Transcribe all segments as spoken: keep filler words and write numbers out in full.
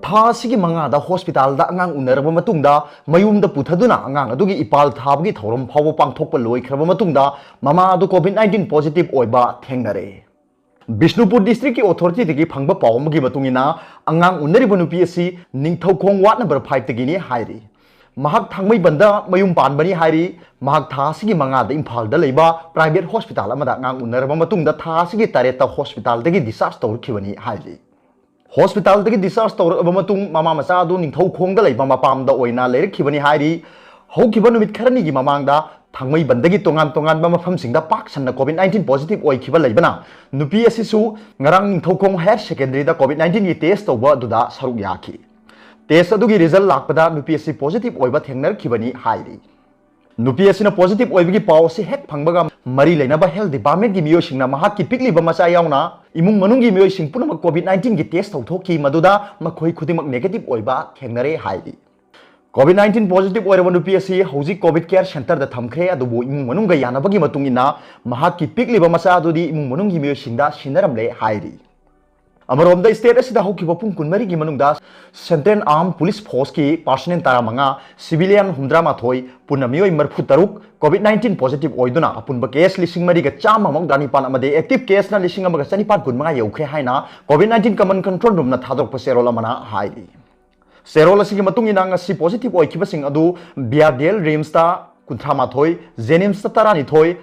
ꯊꯥ ꯑꯁꯤꯒꯤ ꯃꯉꯥꯗ ꯍꯣꯁꯄꯤꯇꯥꯜꯗ ꯑꯉꯥꯡ ꯎꯅꯔꯕ ꯃꯇꯨꯡꯗ, ꯃꯌꯨꯝꯗ ꯄꯨꯊꯗꯨꯅ ꯑꯉꯥꯡ ꯑꯗꯨꯒꯤ ꯏꯄꯥꯜ ꯊꯥꯕꯒꯤ ꯊꯧꯔꯝ ꯐꯥꯎꯕ ꯄꯥꯡꯊꯣꯛꯄ ꯂꯣꯏꯈ꯭ꯔꯕ ꯃꯇꯨꯡꯗ, ꯃꯃꯥ ꯑꯗꯨ COVID nineteen positive ꯑꯣꯏꯕ ꯊꯦꯡꯅꯔꯦ꯫ ꯕꯤꯁꯅꯨꯄꯨꯔ ꯗꯤꯁꯇ꯭ꯔꯤꯛꯀꯤ ꯑꯣꯊꯣꯔꯤꯇꯤꯗꯒꯤ ꯐꯪꯕ ꯄꯥꯎ ꯑꯃꯒꯤ ꯃꯇꯨꯡ ꯏꯟꯅ, ꯑꯉꯥꯡ ꯎꯅꯔꯤꯕ ꯅꯨꯄꯤ ꯑꯁꯤ ꯅꯤꯡꯊꯧꯈꯣꯡ ꯋꯥꯔꯗ ꯅꯝꯕꯔ ꯐꯥꯏꯚꯇꯒꯤꯅꯤ ꯍꯥꯏꯔꯤ꯫ ꯃꯍꯥꯛ ꯊꯥꯡꯃꯩꯕꯟꯗ ꯃꯌꯨꯝ ꯄꯥꯟꯕꯅꯤ ꯍꯥꯏꯔꯤ꯫ ꯃꯍꯥꯛ ꯊꯥ ꯑꯁꯤꯒꯤ ꯃꯉꯥꯗ ꯏꯝꯐꯥꯜꯗ ꯂꯩꯕ ꯄ꯭ꯔꯥꯏꯚꯦꯠ ꯍꯣꯁꯄꯤꯇꯥꯜ ꯑꯃꯗ ꯑꯉꯥꯡ ꯎꯅꯔꯕ ꯃꯇꯨꯡꯗ, ꯊꯥ ꯑꯁꯤꯒꯤ ꯇꯔꯦꯠꯇ ꯍꯣꯁꯄꯤꯇꯥꯜꯗꯒꯤ ꯗꯤꯁꯆꯥꯔꯖ ꯇꯧꯔꯛꯈꯤꯕꯅꯤ ꯍꯥꯏꯔꯤ꯫ ꯍꯣꯁꯄꯤꯇꯥꯜꯗꯒꯤ ꯗꯤꯁꯆꯥꯔꯖ ꯇꯧꯔꯛꯂꯕ ꯃꯇꯨꯡ, ꯃꯃꯥ ꯃꯆꯥ ꯑꯗꯨ ꯅꯤꯡꯊꯧꯈꯣꯡꯗ ꯂꯩꯕ ꯃꯄꯥꯝꯗ ꯑꯣꯏꯅ ꯂꯩꯔꯛꯈꯤꯕꯅꯤ ꯍꯥꯏꯔꯤ꯫ ꯍꯧꯈꯤꯕ ꯅꯨꯃꯤꯠ ꯈꯔꯅꯤꯒꯤ ꯃꯃꯥꯡꯗ ꯊꯥꯡꯃꯩꯕꯟꯗꯒꯤ ꯇꯣꯉꯥꯟ ꯇꯣꯉꯥꯟꯕ ꯃꯐꯝꯁꯤꯡꯗ ꯄꯥꯛ ꯁꯟꯅ COVID nineteen positive ꯑꯣꯏꯈꯤꯕ ꯂꯩꯕꯅ, ꯅꯨꯄꯤ ꯑꯁꯤꯁꯨ ꯉꯔꯥꯡ ꯅꯤꯡꯊꯧꯈꯣꯡ ꯍꯥꯌꯔ ꯁꯦꯀꯦꯟꯗꯔꯤꯗ COVID nineteenꯒꯤ ꯇꯦꯁ ꯇꯧꯕ ꯑꯗꯨꯗ ꯁꯔꯨꯛ ꯌꯥꯈꯤ꯫ ꯇꯦꯁ ꯑꯗꯨꯒꯤ ꯔꯤꯖꯜ ꯂꯥꯛꯄꯗ ꯅꯨꯄꯤ ꯑꯁꯤ ꯄꯣꯖꯤꯇꯤꯚ ꯑꯣꯏꯕ ꯊꯦꯡꯅꯔꯛꯈꯤꯕꯅꯤ ꯍꯥꯏꯔꯤ꯫ ꯅꯨꯄꯤ ꯑꯁꯤꯅ ꯄꯣꯖꯤꯇꯤꯚ ꯑꯣꯏꯕꯒꯤ ꯄꯥꯎ ꯑꯁꯤ ꯍꯦꯛ ꯐꯪꯕꯒ, ꯃꯔꯤ ꯂꯩꯅꯕ ꯍꯦꯜꯊ ꯗꯤꯄꯥꯔꯠꯃꯦꯟꯒꯤ ꯃꯤꯑꯣꯏꯁꯤꯡꯅ ꯃꯍꯥꯛꯀꯤ ꯄꯤꯛꯂꯤꯕ ꯃꯆꯥ ꯌꯥꯎꯅ ꯏꯃꯨꯡ ꯃꯅꯨꯡꯒꯤ ꯃꯤꯑꯣꯏꯁꯤꯡ ꯄꯨꯝꯅꯃꯛ COVID nineteenꯒꯤ ꯇꯦꯁ ꯇꯧꯊꯣꯛꯈꯤ, ꯃꯗꯨꯗ ꯃꯈꯣꯏ ꯈꯨꯗꯤꯡꯃꯛ ꯅꯦꯒꯦꯇꯤꯚ ꯑꯣꯏꯕ ꯊꯦꯡꯅꯔꯦ ꯍꯥꯏꯔꯤ꯫ COVID nineteen ꯄꯣꯖꯤꯇꯤꯚ ꯑꯣꯏꯔꯕ ꯅꯨꯄꯤ ꯑꯁꯤ ꯍꯧꯖꯤꯛ ꯀꯣꯚꯤꯗ ꯀꯦꯌꯔ ꯁꯦꯟꯇꯔꯗ ꯊꯝꯈ꯭ꯔꯦ, ꯑꯗꯨꯕꯨ ꯏꯃꯨꯡ ꯃꯅꯨꯡꯒ ꯌꯥꯅꯕꯒꯤ ꯃꯇꯨꯡ ꯏꯟꯅ ꯃꯍꯥꯛꯀꯤ ꯄꯤꯛꯂꯤꯕ ꯃꯆꯥ ꯑꯗꯨꯗꯤ ꯏꯃꯨꯡ ꯃꯅꯨꯡꯒꯤ ꯃꯤꯑꯣꯏꯁꯤꯡꯗ ꯁꯤꯟꯅꯔꯝꯂꯦ ꯍꯥꯏꯔꯤ꯫ ꯑꯃꯔꯣꯝꯗ, ꯁ꯭ꯇꯦꯠ ꯑꯁꯤꯗ ꯍꯧꯈꯤꯕ ꯄꯨꯡ ꯀꯨꯟꯃꯔꯤꯒꯤ ꯃꯅꯨꯡꯗ Central Armed Police Forceꯀꯤ personnel ꯇꯔꯥꯃꯉꯥ, civilian ꯍꯨꯝꯗ꯭ꯔꯥꯃꯥꯊꯣꯏ, ꯄꯨꯟꯅ ꯃꯤꯑꯣꯏ ꯃꯔꯤꯐꯨ ꯇꯔꯨꯛ COVID nineteen ꯄꯣꯖꯤꯇꯤꯚ ꯑꯣꯏꯗꯨꯅ, ꯑꯄꯨꯟꯕ ꯀꯦꯁ ꯂꯤꯁꯤꯡ ꯃꯔꯤꯒ ꯆꯥꯝꯃ ꯃꯧꯗ꯭ꯔꯥ ꯅꯤꯄꯥꯟ ꯑꯃꯗꯤ ꯑꯦꯛꯇꯤꯚ ꯀꯦꯁꯅ ꯂꯤꯁꯤꯡ ꯑꯃꯒ ꯆꯅꯤꯄꯥꯟ ꯀꯨꯟꯃꯉꯥ ꯌꯧꯈ꯭ꯔꯦ ꯍꯥꯏꯅ COVID nineteen Command Control Roomꯅ ꯊꯥꯗꯣꯔꯛꯄ ꯆꯦꯔꯣꯜ ꯑꯃꯅ ꯍꯥꯏꯔꯤ꯫ ꯆꯦꯔꯣꯜ ꯑꯁꯤꯒꯤ ꯃꯇꯨꯡ ꯏꯟꯅ, ꯉꯁꯤ ꯄꯣꯖꯤꯇꯤꯚ ꯑꯣꯏꯈꯤꯕꯁꯤꯡ ꯑꯗꯨ BRDL RIMSꯇ ꯀꯨꯟꯊ꯭ꯔꯥꯃꯥꯊꯣꯏ, JNIMSꯇ ꯇꯔꯥꯅꯤꯊꯣꯏ,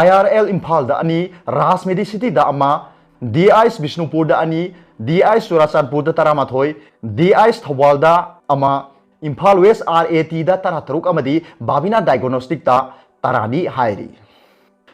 IRL ꯏꯝꯐꯥꯜꯗ ꯑꯅꯤ, ꯔꯥꯖ ꯃꯦꯗꯤ ꯁꯤꯇꯤꯗ ꯑꯃ, DICE ꯕꯤꯁꯅꯨꯄꯨꯔꯗ ꯑꯅꯤ, DICE ꯆꯨꯔꯥꯆꯥꯟꯄꯨꯔꯗ ꯇꯔꯥꯃꯥꯊꯣꯏ, DICE ꯊꯧꯕꯥꯜꯗ ꯑꯃ, ꯏꯝꯐꯥꯜ ꯋꯦꯁ RATꯗ ꯇꯔꯥꯇꯔꯨꯛ ꯑꯃꯗꯤ ꯕꯥꯕꯤꯅꯥ ꯗꯥꯏꯒꯣꯅꯣꯁꯇꯤꯛꯇ ꯇꯔꯥꯅꯤ ꯍꯥꯏꯔꯤ꯫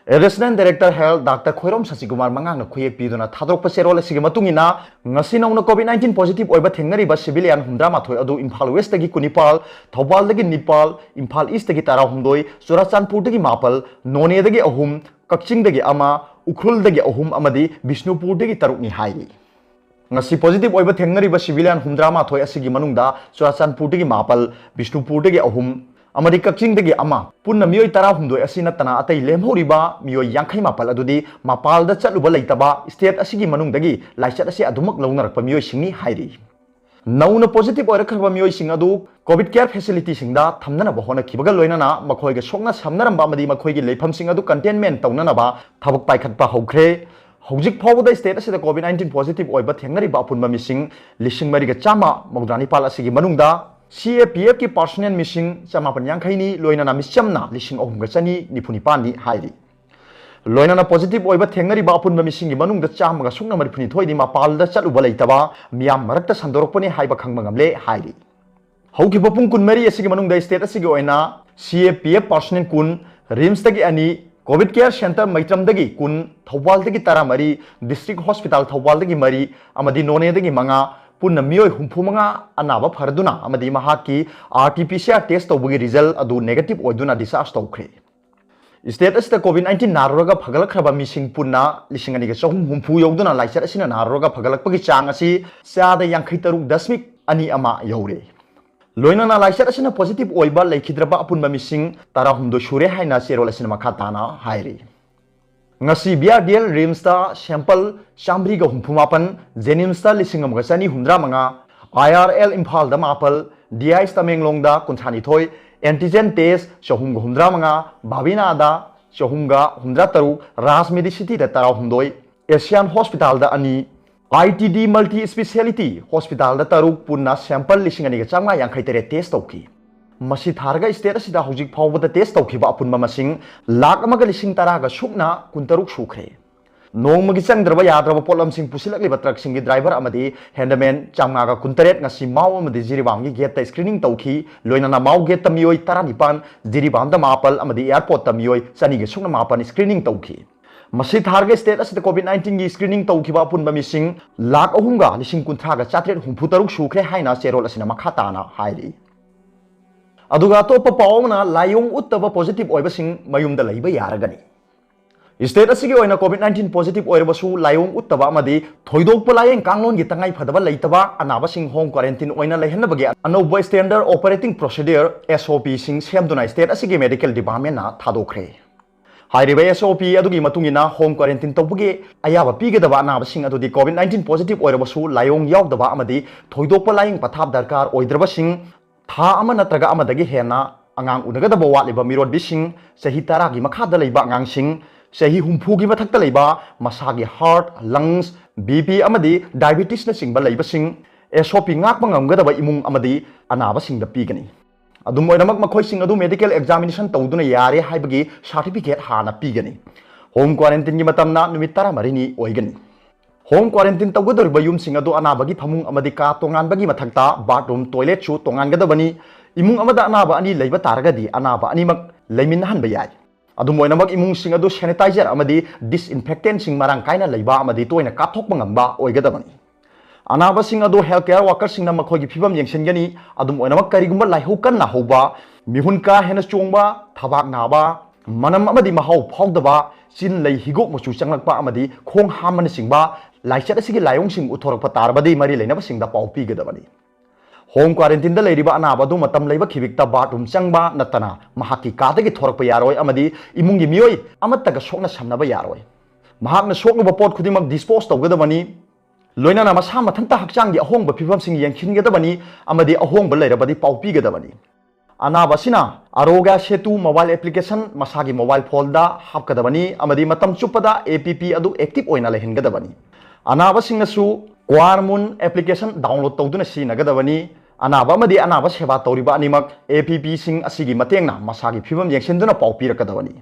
Additional director health doctor Khoirom ꯁꯁꯤꯀꯨꯃꯥꯔ ꯃꯉꯥꯡꯅ ꯈꯨꯌꯦꯛ ꯄꯤꯗꯨꯅ ꯊꯥꯗꯣꯔꯛꯄ ꯆꯦꯔꯣꯜ ꯑꯁꯤꯒꯤ ꯃꯇꯨꯡ ꯏꯟꯅ, ꯉꯁꯤ ꯅꯧꯅ COVID nineteen ꯄꯣꯖꯤꯇꯤꯚ ꯑꯣꯏꯕ ꯊꯦꯡꯅꯔꯤꯕ civilian ꯍꯨꯝꯗ꯭ꯔꯥꯃꯥꯊꯣꯏ ꯑꯗꯨ ꯏꯝꯐꯥꯜ ꯋꯦꯁꯇꯒꯤ ꯀꯨꯟꯅꯤꯄꯥꯜ, ꯊꯧꯕꯥꯜꯗꯒꯤ ꯅꯤꯄꯥꯜ, ꯏꯝꯐꯥꯜ ꯏꯁꯇꯒꯤ ꯇꯔꯥꯍꯨꯝꯗꯣꯏ, ꯆꯨꯔꯥꯆꯥꯟꯄꯨꯔꯗꯒꯤ ꯃꯥꯄꯜ, ꯅꯣꯅꯦꯗꯒꯤ ꯑꯍꯨꯝ, ꯀꯛꯆꯤꯡꯗꯒꯤ ꯑꯃ, ꯎꯈ꯭ꯔꯨꯜꯗꯒꯤ ꯑꯍꯨꯝ ꯑꯃꯗꯤ ꯕꯤꯁꯅꯨꯄꯨꯔꯗꯒꯤ ꯇꯔꯨꯛꯅꯤ ꯍꯥꯏꯔꯤ꯫ ꯉꯁꯤ ꯄꯣꯖꯤꯇꯤꯚ ꯑꯣꯏꯕ ꯊꯦꯡꯅꯔꯤꯕ civilian ꯍꯨꯝꯗ꯭ꯔꯥꯃꯥꯊꯣꯏ ꯑꯁꯤꯒꯤ ꯃꯅꯨꯡꯗ ꯆꯨꯔꯥꯆꯥꯟꯄꯨꯔꯗꯒꯤ ꯃꯥꯄꯜ, ꯕꯤꯁꯅꯨꯄꯨꯔꯗꯒꯤ ꯑꯍꯨꯝ ꯑꯃꯗꯤ ꯀꯛꯆꯤꯡꯗꯒꯤ ꯑꯃ, ꯄꯨꯟꯅ ꯃꯤꯑꯣꯏ ꯇꯔꯥꯍꯨꯝꯗꯣꯏ ꯑꯁꯤ ꯅꯠꯇꯅ ꯑꯇꯩ ꯂꯦꯝꯍꯧꯔꯤꯕ ꯃꯤꯑꯣꯏ ꯌꯥꯡꯈꯩ ꯃꯥꯄꯜ ꯑꯗꯨꯗꯤ ꯃꯄꯥꯜꯗ ꯆꯠꯂꯨꯕ ꯂꯩꯇꯕ, ꯁ꯭ꯇꯦꯠ ꯑꯁꯤꯒꯤ ꯃꯅꯨꯡꯗꯒꯤ ꯂꯥꯏꯆꯠ ꯑꯁꯤ ꯑꯗꯨꯃꯛ ꯂꯧꯅꯔꯛꯄ ꯃꯤꯑꯣꯏꯁꯤꯡꯅꯤ ꯍꯥꯏꯔꯤ꯫ ꯅꯧꯅ positive ꯑꯣꯏꯔꯛꯈ꯭ꯔꯕ ꯃꯤꯑꯣꯏꯁꯤꯡ ꯑꯗꯨ COVID care facilityꯁꯤꯡꯗ ꯊꯝꯅꯅꯕ ꯍꯣꯠꯅꯈꯤꯕꯒ ꯂꯣꯏꯅꯅ ꯃꯈꯣꯏꯒ ꯁꯣꯛꯅ ꯁꯝꯅꯔꯝꯕ ꯑꯃꯗꯤ ꯃꯈꯣꯏꯒꯤ ꯂꯩꯐꯝꯁꯤꯡ ꯑꯗꯨ containment ꯇꯧꯅꯅꯕ ꯊꯕꯛ ꯄꯥꯏꯈꯠꯄ ꯍꯧꯈ꯭ꯔꯦ꯫ ꯍꯧꯖꯤꯛ ꯐꯥꯎꯕꯗ state ꯑꯁꯤꯗ COVID nineteen positive ꯑꯣꯏꯕ ꯊꯦꯡꯅꯔꯤꯕ ꯑꯄꯨꯟꯕ ꯃꯤꯁꯤꯡ ꯂꯤꯁꯤꯡ ꯃꯔꯤꯒ ꯆꯥꯝꯃ ꯃꯧꯗ꯭ꯔꯥ ꯅꯤꯄꯥꯜ ꯑꯁꯤꯒꯤ ꯃꯅꯨꯡꯗ CAPFꯀꯤ personnel ꯃꯤꯁꯤꯡ ꯆꯃꯥꯄꯟ ꯌꯥꯡꯈꯩꯅꯤ, ꯂꯣꯏꯅꯅ ꯃꯤꯆꯝꯅ ꯂꯤꯁꯤꯡ ꯑꯍꯨꯝꯒ ꯆꯅꯤ ꯅꯤꯐꯨ ꯅꯤꯄꯥꯜꯅꯤ ꯍꯥꯏꯔꯤ꯫ ꯂꯣꯏꯅꯅ positive ꯑꯣꯏꯕ ꯊꯦꯡꯅꯔꯤꯕ ꯑꯄꯨꯟꯕ ꯃꯤꯁꯤꯡꯒꯤ ꯃꯅꯨꯡꯗ ꯆꯥꯝꯃꯒ ꯁꯨꯞꯅ ꯃꯔꯤꯐꯨꯅꯤꯊꯣꯏꯗꯤ ꯃꯄꯥꯜꯗ ꯆꯠꯂꯨꯕ ꯂꯩꯇꯕ ꯃꯤꯌꯥꯝ ꯃꯔꯛꯇ ꯁꯟꯗꯣꯔꯛꯄꯅꯤ ꯍꯥꯏꯕ ꯈꯪꯕ ꯉꯝꯂꯦ ꯍꯥꯏꯔꯤ꯫ ꯍꯧꯈꯤꯕ ꯄꯨꯡ ꯀꯨꯟꯃꯔꯤ ꯑꯁꯤꯒꯤ ꯃꯅꯨꯡꯗ state ꯑꯁꯤꯒꯤ ꯑꯣꯏꯅ CAPF personnel ꯀꯨꯟ, RIMSꯇꯒꯤ ꯑꯅꯤ, COVID care centre ꯃꯩꯇ꯭ꯔꯝꯗꯒꯤ ꯀꯨꯟ, ꯊꯧꯕꯥꯜꯗꯒꯤ ꯇꯔꯥꯃꯔꯤ, district hospital ꯊꯧꯕꯥꯜꯗꯒꯤ ꯃꯔꯤ ꯑꯃꯗꯤ ꯅꯣꯅꯦꯗꯒꯤ ꯃꯉꯥ, ꯄꯨꯟꯅ ꯃꯤꯑꯣꯏ ꯍꯨꯝꯐꯨ ꯃꯉꯥ ꯑꯅꯥꯕ ꯐꯔꯗꯨꯅ ꯑꯃꯗꯤ ꯃꯍꯥꯛꯀꯤ RT-PCR test ꯇꯧꯕꯒꯤ result ꯑꯗꯨ negative ꯑꯣꯏꯗꯨꯅ discharge ꯇꯧꯈ꯭ꯔꯦ꯫ State ꯑꯁꯤꯗ COVID nineteen ꯅꯥꯔꯨꯔꯒ ꯐꯒꯠꯂꯛꯈ꯭ꯔꯕ ꯃꯤꯁꯤꯡ ꯄꯨꯟꯅ ꯂꯤꯁꯤꯡ ꯑꯅꯤꯒ ꯆꯍꯨꯝ ꯍꯨꯝꯐꯨ ꯌꯧꯗꯨꯅ ꯂꯥꯏꯆꯠ ꯑꯁꯤꯅ ꯅꯥꯔꯨꯔꯒ ꯐꯒꯠꯂꯛꯄꯒꯤ ꯆꯥꯡ ꯑꯁꯤ ꯆꯥꯗ ꯌꯥꯡꯈꯩ ꯇꯔꯨꯛ ꯗꯁꯃꯤꯛ ꯑꯅꯤ ꯑꯃ ꯌꯧꯔꯦ꯫ ꯂꯣꯏꯅꯅ ꯂꯥꯏꯆꯠ ꯑꯁꯤꯅ positive ꯑꯣꯏꯕ ꯂꯩꯈꯤꯗ꯭ꯔꯕ ꯑꯄꯨꯟꯕ ꯃꯤꯁꯤꯡ ꯇꯔꯥꯍꯨꯝꯗꯣꯏ ꯁꯨꯔꯦ ꯍꯥꯏꯅ ꯆꯦꯔꯣꯜ ꯑꯁꯤꯅ ꯃꯈꯥ ꯇꯥꯅ ꯍꯥꯏꯔꯤ꯫ ꯉꯁꯤ BRDL RIMSꯇ sample ꯆꯥꯃꯔꯤꯒ ꯍꯨꯝꯐꯨ ꯃꯥꯄꯟ, JNIMSꯇ ꯂꯤꯁꯤꯡ ꯑꯃꯒ ꯆꯅꯤ ꯍꯨꯝꯗ꯭ꯔꯥ ꯃꯉꯥ, IRL ꯏꯝꯐꯥꯜꯗ ꯃꯥꯄꯜ, DIH ꯇꯃꯦꯡꯂꯣꯡꯗ ꯀꯨꯟꯊ꯭ꯔꯥ ꯅꯤꯊꯣꯏ, antigen test ꯆꯍꯨꯝꯒ ꯍꯨꯝꯗ꯭ꯔꯥ ꯃꯉꯥ, ꯕꯥꯕꯤꯅꯥꯗ ꯆꯍꯨꯝꯒ ꯍꯨꯝꯗ꯭ꯔꯥ ꯇꯔꯨꯛ, ꯔꯥꯖ ꯃꯦꯗꯤꯁꯤꯇꯤꯗ ꯇꯔꯥꯍꯨꯝꯗꯣꯏ, ꯑꯦꯁꯤꯌꯥꯟ ꯍꯣꯁꯄꯤꯇꯥꯜꯗ ꯑꯅꯤ, ITD multi speciality ꯍꯣꯁꯄꯤꯇꯥꯜꯗ ꯇꯔꯨꯛ, ꯄꯨꯟꯅ sample ꯂꯤꯁꯤꯡ ꯑꯅꯤꯒ ꯆꯥꯝꯃꯉꯥ ꯌꯥꯡꯈꯩ ꯇꯔꯦꯠ test ꯇꯧꯈꯤ꯫ ꯃꯁꯤ ꯊꯥꯔꯒ state ꯑꯁꯤꯗ ꯍꯧꯖꯤꯛ ꯐꯥꯎꯕꯗ test ꯇꯧꯈꯤꯕ ꯑꯄꯨꯟꯕ ꯃꯁꯤꯡ ꯂꯥꯈ ꯑꯃꯒ ꯂꯤꯁꯤꯡ ꯇꯔꯥꯒ ꯁꯨꯞꯅ ꯀꯨꯟꯇꯔꯨꯛ ꯁꯨꯈ꯭ꯔꯦ꯫ ꯅꯣꯡꯃꯒꯤ ꯆꯪꯗ꯭ꯔꯕ ꯌꯥꯗ꯭ꯔꯕ ꯄꯣꯠꯂꯝꯁꯤꯡ ꯄꯨꯁꯤꯜꯂꯛꯂꯤꯕ truckꯁꯤꯡꯒꯤ driver ꯑꯃꯗꯤ handyman ꯆꯥꯝꯃꯉꯥꯒ ꯀꯨꯟꯇꯔꯦꯠ ꯉꯁꯤ ꯃꯥꯎ ꯑꯃꯗꯤ ꯖꯤꯔꯤꯕꯥꯝꯒꯤ gateꯇ screening ꯇꯧꯈꯤ꯫ ꯂꯣꯏꯅꯅ ꯃꯥꯎ gateꯇ ꯃꯤꯑꯣꯏ ꯇꯔꯥꯅꯤꯄꯥꯟ, ꯖꯤꯔꯤꯕꯥꯝꯗ ꯃꯥꯄꯜ ꯑꯃꯗꯤ airportꯇ ꯃꯤꯑꯣꯏ ꯆꯅꯤꯒ ꯁꯨꯞꯅ ꯃꯥꯄꯜ screening ꯇꯧꯈꯤ꯫ ꯃꯁꯤ ꯊꯥꯔꯒ state ꯑꯁꯤꯗ COVID nineteenꯒꯤ screening ꯇꯧꯈꯤꯕ ꯑꯄꯨꯟꯕ ꯃꯤꯁꯤꯡ ꯂꯥꯈ ꯑꯍꯨꯝꯒ ꯂꯤꯁꯤꯡ ꯀꯨꯟꯊ꯭ꯔꯥꯒ ꯆꯥꯇ꯭ꯔꯦꯠ ꯍꯨꯝꯐꯨ ꯇꯔꯨꯛ ꯁꯨꯈ꯭ꯔꯦ ꯍꯥꯏꯅ ꯆꯦꯔꯣꯜ ꯑꯁꯤꯅ ꯃꯈꯥ ꯇꯥꯅ ꯍꯥꯏꯔꯤ꯫ ꯑꯗꯨꯒ ꯑꯇꯣꯞꯄ ꯄꯥꯎ ꯑꯃꯅ, ꯂꯥꯏꯑꯣꯡ ꯎꯠꯇꯕ positive ꯑꯣꯏꯕꯁꯤꯡ ꯃꯌꯨꯝꯗ ꯂꯩꯕ ꯌꯥꯔꯒꯅꯤ꯫ State ꯑꯁꯤꯒꯤ ꯑꯣꯏꯅ COVID nineteen positive ꯑꯣꯏꯔꯕꯁꯨ ꯂꯥꯏꯑꯣꯡ ꯎꯠꯇꯕ ꯑꯃꯗꯤ ꯊꯣꯏꯗꯣꯛꯄ ꯂꯥꯏꯌꯦꯡ ꯀꯥꯡꯂꯣꯟꯒꯤ ꯇꯉꯥꯏ ꯐꯗꯕ ꯂꯩꯇꯕ ꯑꯅꯥꯕꯁꯤꯡ home quarantine ꯑꯣꯏꯅ ꯂꯩꯍꯟꯅꯕꯒꯤ ꯑꯅꯧꯕ standard operating procedure, SOPꯁꯤꯡ ꯁꯦꯝꯗꯨꯅ state ꯑꯁꯤꯒꯤ medical departmentꯅ ꯊꯥꯗꯣꯛꯈ꯭ꯔꯦ꯫ ꯍꯥꯏꯔꯤꯕ S O P ꯑꯗꯨꯒꯤ ꯃꯇꯨꯡ ꯏꯟꯅ home quarantine ꯇꯧꯕꯒꯤ ꯑꯌꯥꯕ ꯄꯤꯒꯗꯕ ꯑꯅꯥꯕꯁꯤꯡ ꯑꯗꯨꯗꯤ COVID nineteen positive ꯑꯣꯏꯔꯕꯁꯨ ꯂꯥꯏꯑꯣꯡ ꯌꯥꯎꯗꯕ ꯑꯃꯗꯤ ꯊꯣꯏꯗꯣꯛꯄ ꯂꯥꯏꯌꯦꯡ ꯄꯊꯥꯞ ꯗꯔꯀꯥꯔ ꯑꯣꯏꯗ꯭ꯔꯕꯁꯤꯡ, ꯊꯥ ꯑꯃ ꯅꯠꯇ꯭ꯔꯒ ꯑꯃꯗꯒꯤ ꯍꯦꯟꯅ ꯑꯉꯥꯡ ꯎꯅꯒꯗꯕ ꯋꯥꯠꯂꯤꯕ ꯃꯤꯔꯣꯟꯕꯤꯁꯤꯡ, ꯆꯍꯤ ꯇꯔꯥꯒꯤ ꯃꯈꯥꯗ ꯂꯩꯕ ꯑꯉꯥꯡꯁꯤꯡ, ꯆꯍꯤ ꯍꯨꯝꯐꯨꯒꯤ ꯃꯊꯛꯇ ꯂꯩꯕ, ꯃꯁꯥꯒꯤ heart, lungs, B P ꯑꯃꯗꯤ diabetesꯅꯆꯤꯡꯕ ꯂꯩꯕꯁꯤꯡ, S O P ꯉꯥꯛꯄ ꯉꯝꯒꯗꯕ ꯏꯃꯨꯡ ꯑꯃꯗꯤ ꯑꯅꯥꯕꯁꯤꯡꯗ ꯄꯤꯒꯅꯤ꯫ ꯑꯗꯨꯝ ꯑꯣꯏꯅꯃꯛ, ꯃꯈꯣꯏꯁꯤꯡ ꯑꯗꯨ medical examination ꯇꯧꯗꯨꯅ ꯌꯥꯔꯦ ꯍꯥꯏꯕꯒꯤ certificate ꯍꯥꯟꯅ ꯄꯤꯒꯅꯤ꯫ Home quarantineꯒꯤ ꯃꯇꯝꯅ ꯅꯨꯃꯤꯠ ꯇꯔꯥꯃꯔꯤꯅꯤ ꯑꯣꯏꯒꯅꯤ꯫ Home quarantine ꯇꯧꯒꯗꯧꯔꯤꯕ ꯌꯨꯝꯁꯤꯡ ꯑꯗꯨ ꯑꯅꯥꯕꯒꯤ ꯐꯃꯨꯡ ꯑꯃꯗꯤ ꯀꯥ ꯇꯣꯉꯥꯟꯕꯒꯤ ꯃꯊꯛꯇ bathroom, toiletꯁꯨ ꯇꯣꯉꯥꯟꯒꯗꯕꯅꯤ꯫ ꯏꯃꯨꯡ ꯑꯃꯗ ꯑꯅꯥꯕ ꯑꯅꯤ ꯂꯩꯕ ꯇꯥꯔꯒꯗꯤ, ꯑꯅꯥꯕ ꯑꯅꯤꯃꯛ ꯂꯩꯃꯤꯟꯅꯍꯟꯕ ꯌꯥꯏ꯫ ꯑꯗꯨꯝ ꯑꯣꯏꯅꯃꯛ, ꯏꯃꯨꯡꯁꯤꯡ ꯑꯗꯨ sanitizer ꯑꯃꯗꯤ disinfectantꯁꯤꯡ ꯃꯔꯥꯡ ꯀꯥꯏꯅ ꯂꯩꯕ ꯑꯃꯗꯤ ꯇꯣꯏꯅ ꯀꯥꯞꯊꯣꯛꯄ ꯉꯝꯕ ꯑꯣꯏꯒꯗꯕꯅꯤ꯫ ꯑꯅꯥꯕꯁꯤꯡ ꯑꯗꯨ health care workerꯁꯤꯡꯅ ꯃꯈꯣꯏꯒꯤ ꯐꯤꯕꯝ ꯌꯦꯡꯁꯤꯟꯒꯅꯤ꯫ ꯑꯗꯨꯝ ꯑꯣꯏꯅꯃꯛ, ꯀꯔꯤꯒꯨꯝꯕ ꯂꯥꯏꯍꯧ ꯀꯟꯅ ꯍꯧꯕ, ꯃꯤꯍꯨꯟ ꯀꯥ ꯍꯦꯟꯅ ꯆꯣꯡꯕ, ꯊꯕꯥꯛ ꯅꯥꯕ, ꯃꯅꯝ ꯑꯃꯗꯤ ꯃꯍꯥꯎ ꯐꯥꯎꯗꯕ, ꯆꯤꯟ ꯂꯩ ꯍꯤꯒꯣꯛ ꯃꯆꯨ ꯆꯪꯂꯛꯄ ꯑꯃꯗꯤ ꯈꯣꯡ ꯍꯥꯝꯕꯅꯆꯤꯡꯕ ꯂꯥꯏꯆꯠ ꯑꯁꯤꯒꯤ ꯂꯥꯏꯑꯣꯡꯁꯤꯡ ꯎꯠꯊꯣꯔꯛꯄ ꯇꯥꯔꯕꯗꯤ, ꯃꯔꯤ ꯂꯩꯅꯕꯁꯤꯡꯗ ꯄꯥꯎ ꯄꯤꯒꯗꯕꯅꯤ꯫ Home quarantineꯗ ꯂꯩꯔꯤꯕ ꯑꯅꯥꯕ ꯑꯗꯨ ꯃꯇꯝ ꯂꯩꯕ ꯈꯤꯕꯤꯛꯇ bathroom ꯆꯪꯕ ꯅꯠꯇꯅ ꯃꯍꯥꯛꯀꯤ ꯀꯥꯗꯒꯤ ꯊꯣꯔꯛꯄ ꯌꯥꯔꯣꯏ ꯑꯃꯗꯤ ꯏꯃꯨꯡꯒꯤ ꯃꯤꯑꯣꯏ ꯑꯃꯠꯇꯒ ꯁꯣꯛꯅ ꯁꯝꯅꯕ ꯌꯥꯔꯣꯏ꯫ ꯃꯍꯥꯛꯅ ꯁꯣꯛꯂꯨꯕ ꯄꯣꯠ ꯈꯨꯗꯤꯡꯃꯛ dispose ꯇꯧꯒꯗꯕꯅꯤ꯫ ꯂꯣꯏꯅꯅ ꯃꯁꯥ ꯃꯊꯟꯇ ꯍꯛꯆꯥꯡꯒꯤ ꯑꯍꯣꯡꯕ ꯐꯤꯕꯝꯁꯤꯡ ꯌꯦꯡꯁꯤꯟꯒꯗꯕꯅꯤ ꯑꯃꯗꯤ ꯑꯍꯣꯡꯕ ꯂꯩꯔꯕꯗꯤ ꯄꯥꯎ ꯄꯤꯒꯗꯕꯅꯤ꯫ ꯑꯅꯥꯕ ꯑꯁꯤꯅ Arogya Setu mobile application ꯃꯁꯥꯒꯤ mobile phoneꯗ ꯍꯥꯞꯀꯗꯕꯅꯤ ꯑꯃꯗꯤ ꯃꯇꯝ ꯆꯨꯞꯄꯗ APP ꯑꯗꯨ active ꯑꯣꯏꯅ ꯂꯩꯍꯟꯒꯗꯕꯅꯤ꯫ ꯑꯅꯥꯕꯁꯤꯡꯅꯁꯨ Quarmon application download ꯇꯧꯗꯨꯅ ꯁꯤꯖꯤꯟꯅꯒꯗꯕꯅꯤ꯫ ꯑꯅꯥꯕ ꯑꯃꯗꯤ ꯑꯅꯥꯕ ꯁꯦꯕꯥ ꯇꯧꯔꯤꯕ ꯑꯅꯤꯃꯛ APPꯁꯤꯡ ꯑꯁꯤꯒꯤ ꯃꯇꯦꯡꯅ ꯃꯁꯥꯒꯤ ꯐꯤꯕꯝ ꯌꯦꯡꯁꯤꯟꯗꯨꯅ ꯄꯥꯎ ꯄꯤꯔꯛꯀꯗꯕꯅꯤ꯫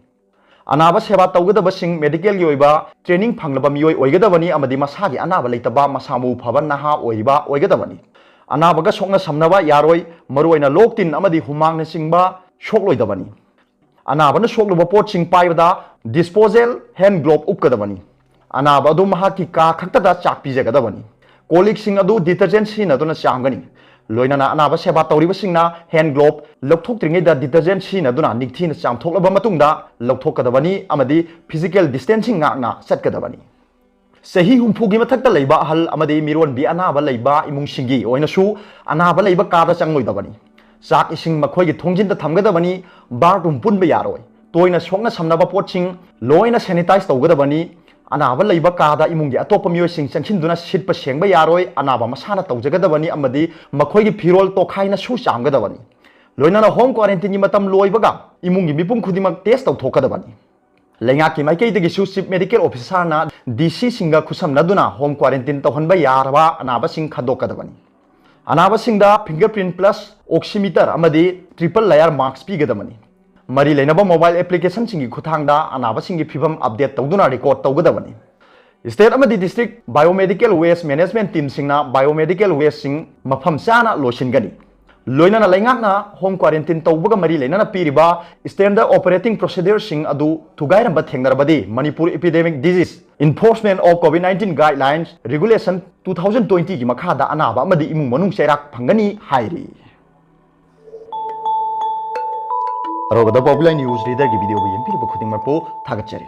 ꯑꯅꯥꯕ ꯁꯦꯕꯥ ꯇꯧꯒꯗꯕꯁꯤꯡ medicalꯒꯤ ꯑꯣꯏꯕ training ꯐꯪꯂꯕ ꯃꯤꯑꯣꯏ ꯑꯣꯏꯒꯗꯕꯅꯤ ꯑꯃꯗꯤ ꯃꯁꯥꯒꯤ ꯑꯅꯥꯕ ꯂꯩꯇꯕ, ꯃꯁꯥ ꯃꯎ ꯐꯕ ꯅꯍꯥ ꯑꯣꯏꯔꯤꯕ ꯑꯣꯏꯒꯗꯕꯅꯤ꯫ ꯑꯅꯥꯕꯒ ꯁꯣꯛꯅ ꯁꯝꯅꯕ ꯌꯥꯔꯣꯏ, ꯃꯔꯨꯑꯣꯏꯅ ꯂꯣꯛ ꯇꯤꯟ ꯑꯃꯗꯤ ꯍꯨꯃꯥꯡꯅꯆꯤꯡꯕ ꯁꯣꯛꯂꯣꯏꯗꯕꯅꯤ꯫ ꯑꯅꯥꯕꯅ ꯁꯣꯛꯂꯨꯕ ꯄꯣꯠꯁꯤꯡ ꯄꯥꯏꯕꯗ disposal hand glove ꯎꯞꯀꯗꯕꯅꯤ꯫ ꯑꯅꯥꯕ ꯑꯗꯨ ꯃꯍꯥꯛꯀꯤ ꯀꯥ ꯈꯛꯇꯗ ꯆꯥꯛ ꯄꯤꯖꯒꯗꯕꯅꯤ꯫ ꯀꯣꯜ ꯂꯤꯛꯁꯤꯡ ꯑꯗꯨ detergent ꯁꯤꯖꯤꯟꯅꯗꯨꯅ ꯆꯥꯝꯒꯅꯤ꯫ ꯂꯣꯏꯅꯅ ꯑꯅꯥꯕ ꯁꯦꯕꯥ ꯇꯧꯔꯤꯕꯁꯤꯡꯅ hand glove ꯂꯧꯊꯣꯛꯇ꯭ꯔꯤꯉꯩꯗ detergent ꯁꯤꯖꯤꯟꯅꯗꯨꯅ ꯅꯤꯡꯊꯤꯅ ꯆꯥꯝꯊꯣꯛꯂꯕ ꯃꯇꯨꯡꯗ ꯂꯧꯊꯣꯛꯀꯗꯕꯅꯤ ꯑꯃꯗꯤ physical distancing ꯉꯥꯛꯅ ꯆꯠꯀꯗꯕꯅꯤ꯫ ꯆꯍꯤ ꯍꯨꯝꯐꯨꯒꯤ ꯃꯊꯛꯇ ꯂꯩꯕ ꯑꯍꯜ ꯑꯃꯗꯤ ꯃꯤꯔꯣꯟꯕꯤ ꯑꯅꯥꯕ ꯂꯩꯕ ꯏꯃꯨꯡꯁꯤꯡꯒꯤ ꯑꯣꯏꯅꯁꯨ ꯑꯅꯥꯕ ꯂꯩꯕ ꯀꯥꯗ ꯆꯪꯂꯣꯏꯗꯕꯅꯤ꯫ ꯆꯥꯛ ꯏꯁꯤꯡ ꯃꯈꯣꯏꯒꯤ ꯊꯣꯡꯖꯤꯟꯗ ꯊꯝꯒꯗꯕꯅꯤ꯫ Bathroom ꯄꯨꯟꯕ ꯌꯥꯔꯣꯏ꯫ ꯇꯣꯏꯅ ꯁꯣꯛꯅ ꯁꯝꯅꯕ ꯄꯣꯠꯁꯤꯡ ꯂꯣꯏꯅ sanitize ꯇꯧꯒꯗꯕꯅꯤ꯫ ꯑꯅꯥꯕ ꯂꯩꯕ ꯀꯥꯗ ꯏꯃꯨꯡꯒꯤ ꯑꯇꯣꯞꯄ ꯃꯤꯑꯣꯏꯁꯤꯡ ꯆꯪꯁꯤꯟꯗꯨꯅ ꯁꯤꯠꯄ ꯁꯦꯡꯕ ꯌꯥꯔꯣꯏ꯫ ꯑꯅꯥꯕ ꯃꯁꯥꯅ ꯇꯧꯖꯒꯗꯕꯅꯤ ꯑꯃꯗꯤ ꯃꯈꯣꯏꯒꯤ ꯐꯤꯔꯣꯜ ꯇꯣꯈꯥꯏꯅ ꯁꯨ ꯆꯥꯝꯒꯗꯕꯅꯤ꯫ ꯂꯣꯏꯅꯅ home quarantine ꯒꯤ ꯃꯇꯝ ꯂꯣꯏꯕꯒ ꯏꯃꯨꯡꯒꯤ ꯃꯤꯄꯨꯝ ꯈꯨꯗꯤꯡꯃꯛ test ꯇꯧꯊꯣꯛꯀꯗꯕꯅꯤ꯫ ꯂꯩꯉꯥꯛꯀꯤ ꯃꯥꯏꯀꯩꯗꯒꯤꯁꯨ Chief Medical Officer ꯅ D C ꯁꯤꯡꯒ ꯈꯨꯠꯁꯝꯅꯗꯨꯅ home quarantine ꯇꯧꯍꯟꯕ ꯌꯥꯔꯕ ꯑꯅꯥꯕꯁꯤꯡ ꯈꯟꯗꯣꯛꯀꯗꯕꯅꯤ꯫ ꯑꯅꯥꯕꯁꯤꯡꯗ fingerprint plus oximeter ꯑꯃꯗꯤ triple layer mask ꯄꯤꯒꯗꯕꯅꯤ꯫ ꯃꯔꯤ ꯂꯩꯅꯕ mobile application ꯁꯤꯡꯒꯤ ꯈꯨꯠꯊꯥꯡꯗ ꯑꯅꯥꯕꯁꯤꯡꯒꯤ ꯐꯤꯚꯝ update ꯇꯧꯗꯨꯅ record ꯇꯧꯒꯗꯕꯅꯤ꯫ State ꯑꯃꯗꯤ district biomedical waste management team ꯁꯤꯡꯅ biomedical waste ꯁꯤꯡ ꯃꯐꯝ ꯆꯥꯅ ꯂꯣꯏꯁꯤꯟꯒꯅꯤ꯫ ꯂꯣꯏꯅꯅ ꯂꯩꯉꯥꯛꯅ home quarantine ꯇꯧꯕꯒ ꯃꯔꯤ ꯂꯩꯅꯅ ꯄꯤꯔꯤꯕ standard operating procedure ꯁꯤꯡ ꯑꯗꯨ ꯊꯨꯒꯥꯏꯔꯝꯕ ꯊꯦꯡꯅꯔꯕꯗꯤ Manipur Epidemic Disease Enforcement of COVID nineteen Guidelines Regulation two thousand twenty ꯒꯤ ꯃꯈꯥꯗ ꯑꯅꯥꯕ ꯑꯃꯗꯤ ꯏꯃꯨꯡ ꯃꯅꯨꯡ ꯆꯩꯔꯥꯛ ꯐꯪꯒꯅꯤ ꯍꯥꯏꯔꯤ꯫ ꯑꯔꯣꯏꯕꯗ Popular News Reader ꯒꯤ video ꯕꯨ ꯌꯦꯡꯕꯤꯔꯤꯕ ꯈꯨꯗꯤꯡꯃꯛꯄꯨ ꯊꯥꯒꯠꯆꯔꯤ꯫